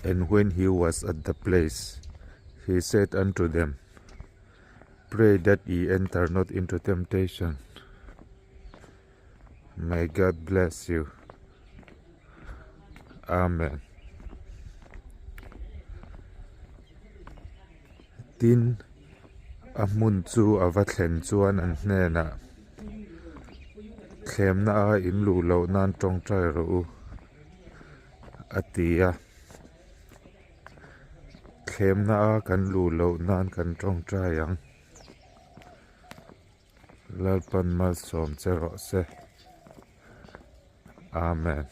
And when he was at the place, he said unto them, Pray that ye enter not into temptation. May God bless you. Amen. Tin, a hmun chu a va thlen chuan an hnenah, Thlemna a in luh loh nan tawngtai rawh u, a ti a. Thlemna a kan luh loh nan kan tawngtai ang. Lalpan malsawm che rawh se. Amen.